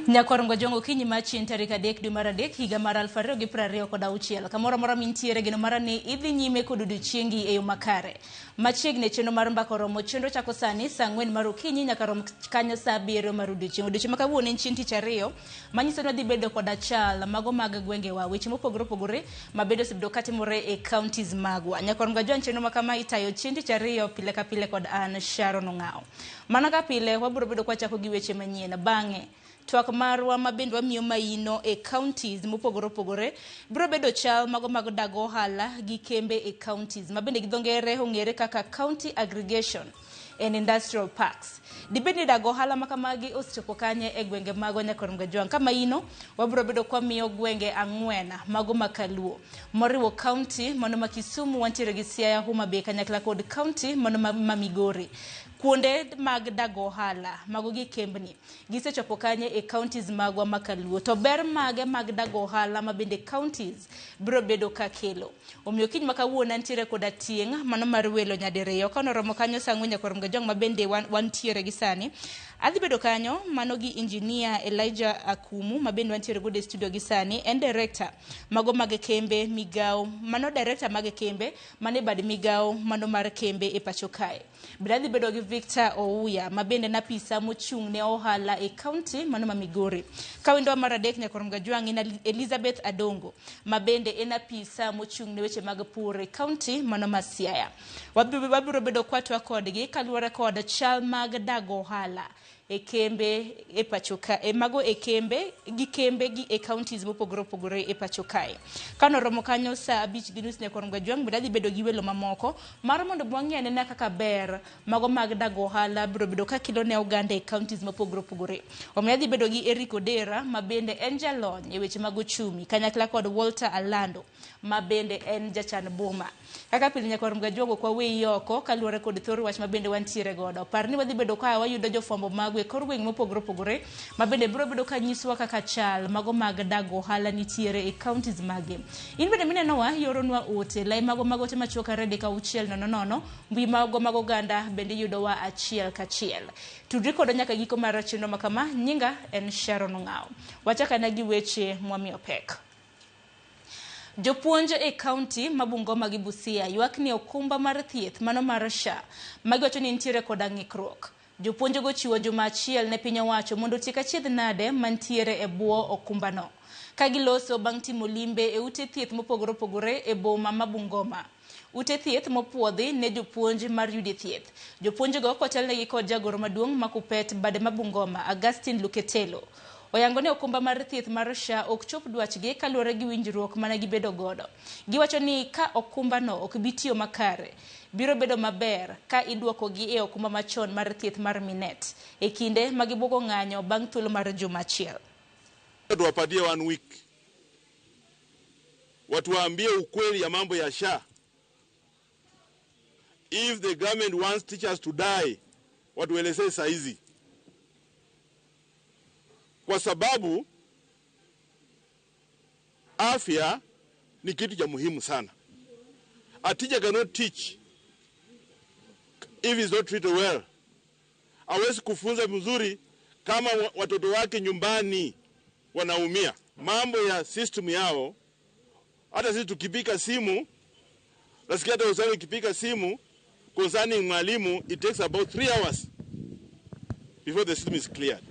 Nyakwar Ngwajong okinyi ma chieng' tarik 3 dwe mar 3 higa mar 2026. Kamoro amora mintiere geno mara ni idhi nyime kod odiochiengi e yo makare. Machiegni chenro mar mbaka oromo chenro chako sani saa 4 mar okinyi nyaka rom kanyo saa 7 mar odiochieng'. Odiochieng' ma kawuono en chieng' tich ariyo manyiso ni wadhi bedo koda chal mago mag gwengewa weche mopogore opogore mabedo osebedo katimore e counties magwa. Nyakwar Ngwajong chenro ma kama itayo chieng' tich ariyo pile ka pile kod an Sharon Ong'awo. Mana ka pile wabiro bedo kwachako gi weche manyien. Bang'e twak marwa ma bende wamiyo maino e counties mopogore opogore biro bedo chal mago mag dago ohala gi kembe e counties ma bende gi dho ngere ong'ere kaka county aggregation and industrial parks. Dibed ni dago ohala ma kamagi osechopo kanye e gwenge magwa Nyakwar Mgajwang'? Ka maino wabiro bedo kwamiyo gwenge ang'wen mago ma Kaluo moriwo county mano ma Kisumu, wantiere gi Siaya, Homa Bay kanyakla kod county mano ma Migori. Kuonde mag dago ohala mago gi kembni gisechopo kanye e counties magwa ma Kaluo? To ber mage mag dago ohala ma bende counties biro bedo ka kelo? Omiyo kiny ma kawuono antiere koda tieng' mano mar welo nyadiriyo. Ka noromo kanyo saa 4 Nyakwar Mgajwang' ma bende wantiere gi sani. Adhi bedo kanyo mano gi engineer Elijah Akumu ma bende wantiere godo e studio gi sani. En director mago mag kembe migawo, mano director mag kembe mane bad migawo mano mar kembe e pacho kae. Bende adhi bedo gi Victor Ouya ma bende en apisa mochung' ne ohala e county mano ma Migori. Ka wendo mar adek Nyakwar Mgajwang' en Elizabeth Adongo ma bende en apisa mochung' ne weche mag pur e county mano ma Siaya. Wabiro bedo kwatwa kodgi kaluwore kod chal mag dago ohala e kembe e pacho ka, e mago e kembe gi kembe gi e counties mopogore opogore e pacho kae. Kano romo kanyo saa 5:30 Nyakwar Mgajwang' bende adhi bedo gi welo mamoko mar mondo wang'i anena kaka ber mago mag dago ohala biro bedo ka kelo ne oganda e counties mopogore opogore. Omiyo adhi bedo gi Eric Odera ma bende en jalony e weche mag ochumi kanyakla kod Walter Alando ma bende en jachan boma. Kaka pile Nyakwar Mgajwang' ok waweyi oko kaluwore kod thor wach ma bende wantiere godo. Par ni wadhi bedo ka wayudo jofwambo magwa e kor gweng' mopogore opogore ma bende biro bedo ka nyisowa kaka chal mago mag dago ohala nitiere e counties mage. In bende minenowa ioronwa ote, lai mago mag ote machuok 2 3 6 0 0, mbui mago mag oganda bende iyudowa achiel kachiel. Tudri kodwa nyaka giko mar chenro ma kama, nyinga en Sharon Ong'awo. Wachak ane gi weche mwamiyo pek. Jopuonj e kaunti ma Bungoma gi Busia ywak ni okumba mar thieth mano mar SHA magiwacho ni nitiere koda ng'ikruok. Jopuonjgo chiwo juma achiel ne piny owacho mondo otiek achiedh nade mantiere e bwo okumbano. Ka giloso bang' timo limbe e ute thieth mopogore opogore e boma ma Bungoma. Ute thieth mopuodhi ne jopuonj mar yude thieth. Jopuonjgo kotelnegi kod jagoro maduong' ma Kuppet bade ma Bungoma, Augustine Luketelo. Oyango ni okumba mar thieth mar SHA ok chop dwachgi kaluwore gi winjruok mane gibedo godo. Giwacho ni ka okumbano ok bi tiyo makare, biro bedo maber ka iduokogi e okumba machon mar thieth mar Minet e kinde ma gibuogo ng'anyo bang' thuolo mar juma achiel. Tuwapatie one week watuambie ukweli ya mambo ya SHA. If the government wants teachers to die, watuelezee saizi, kwa sababu afya ni kitu cha muhimu sana. A teacher cannot teach if he's not treated well. Hawezi kufunza mzuri kama watoto wake nyumbani wanaumia. Mambo ya system yao, hata sisi tukipiga simu, nasikia hata usani ukipiga simu concerning mwalimu, it takes about 3 hours before the system is cleared.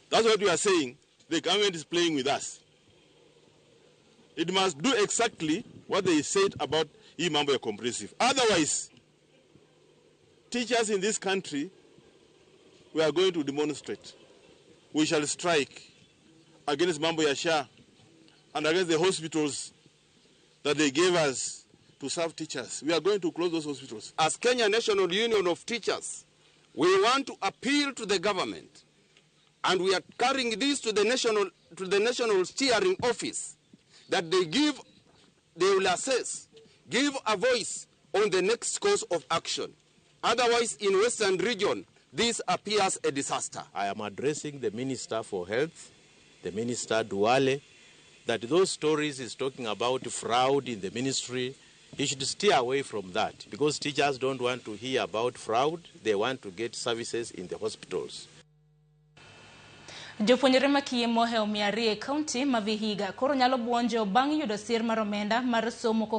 That's what we are saying. The government is playing with us. It must do exactly what they said about hii mambo ya comprehensive. Otherwise, teachers in this country, we are going to demonstrate. We shall strike against mambo ya SHA and against the hospitals that they gave us to serve teachers. We are going to close those hospitals. As Kenya National Union of Teachers, we want to appeal to the government, and we are carrying this to the National Steering Office, that they will assess, give a voice on the next course of action. Otherwise, in Western region, this appears a disaster. I am addressing the Minister for Health, the Minister Duale, that those stories he's talking about fraud in the ministry, he should steer away from that, because teachers don't want to hear about fraud. They want to get services in the hospitals. Jopuonjre makiye mohewo 200 e kaunti ma Vihiga koro nyalo buonjo bang' yudo sir mar omenda mar somo.